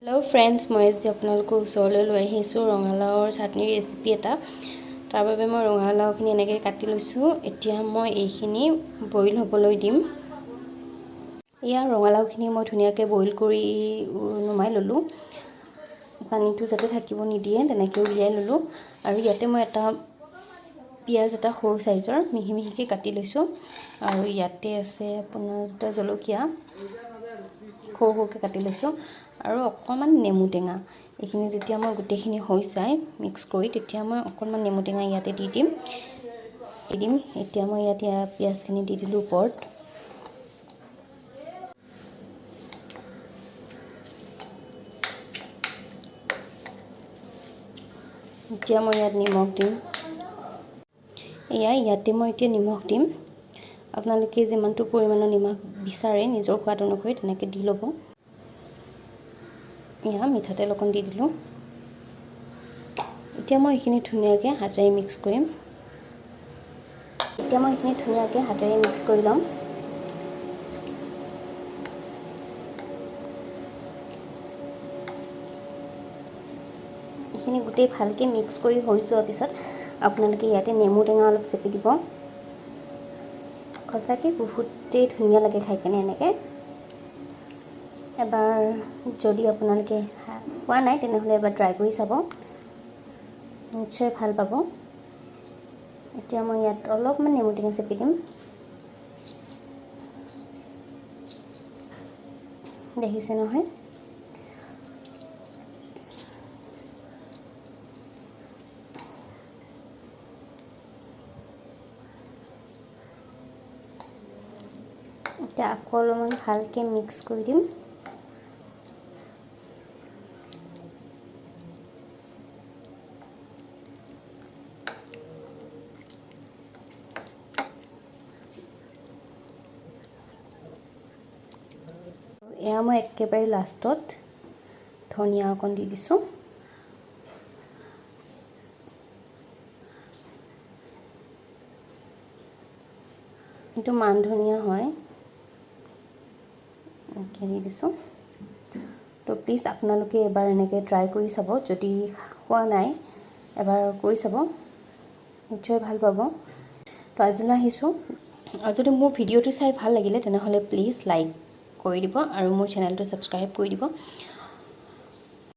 Hello' friends, মই আজি আপোনালোকৰ ওচৰলৈ লৈ আহিছোঁ ৰঙালাওৰ চাটনিৰ ৰেচিপি এটা। তাৰ বাবে মই ৰঙালাওখিনি এনেকৈ কাটি লৈছোঁ। এতিয়া মই এইখিনি বইল হ'বলৈ দিম। এয়া ৰঙালাওখিনি মই ধুনীয়াকৈ বইল কৰি নমাই ল'লোঁ। পানীটো যাতে থাকিব নিদিয়ে তেনেকৈ উলিয়াই ল'লোঁ। আৰু ইয়াতে মই এটা পিঁয়াজ এটা সৰু চাইজৰ মিহি মিহিকৈ কাটি লৈছোঁ। আৰু ইয়াতে আছে আপোনাৰ দুটা জলকীয়া সৰু সৰুকৈ কাটি লৈছোঁ আৰু অকণমান নেমু টেঙা। এইখিনি যেতিয়া মই গোটেইখিনি হৈ যায় মিক্স কৰি, তেতিয়া মই অকণমান নেমু টেঙা ইয়াতে দি দিম। এতিয়া মই ইয়াত ইয়াৰ পিঁয়াজখিনি দি দিলোঁ ওপৰত। এতিয়া মই ইয়াত নিমখ দিম। এয়া ইয়াতে মই এতিয়া নিমখ দিম। আপোনালোকে যিমানটো পৰিমাণৰ নিমখ বিচাৰে নিজৰ সোৱাদ অনুসৰি তেনেকৈ দি ল'ব। এয়া মিঠাতেল অকণ দি দিলোঁ। এতিয়া মই এইখিনি ধুনীয়াকৈ হাতেৰে মিক্স কৰিম। এতিয়া মই এইখিনি ধুনীয়াকৈ হাতেৰে মিক্স কৰি ল'ম। এইখিনি গোটেই ভালকৈ মিক্স কৰি হৈ যোৱাৰ পিছত আপোনালোকে ইয়াতে নেমু টেঙা অলপ চেপি দিব। সঁচাকৈ বহুতেই ধুনীয়া লাগে খাই কেনে এনেকৈ। এবাৰ যদি আপোনালোকে খোৱা নাই তেনেহ'লে এবাৰ ট্ৰাই কৰি চাব, নিশ্চয় ভাল পাব। এতিয়া মই ইয়াত অলপমান নেমু টেঙা চেপি দিম। দেখিছে নহয়? এতিয়া আকৌ অলপমান ভালকৈ মিক্স কৰি দিম। এয়া মই একেবাৰে লাষ্টত ধনিয়া অকণ দি দিছোঁ। এইটো মান ধনিয়া হয়, এনেকৈ দি দিছোঁ। তো প্লিজ আপোনালোকে এবাৰ এনেকৈ ট্ৰাই কৰি চাব। যদি খোৱা নাই এবাৰ কৰি চাব, নিশ্চয় ভাল পাব। তো আজিলৈ আহিছোঁ। আৰু যদি মোৰ ভিডিঅ'টো চাই ভাল লাগিলে তেনেহ'লে প্লিজ লাইক কৰি দিব আৰু মোৰ চেনেলটো ছাবস্ক্ৰাইব কৰি দিব।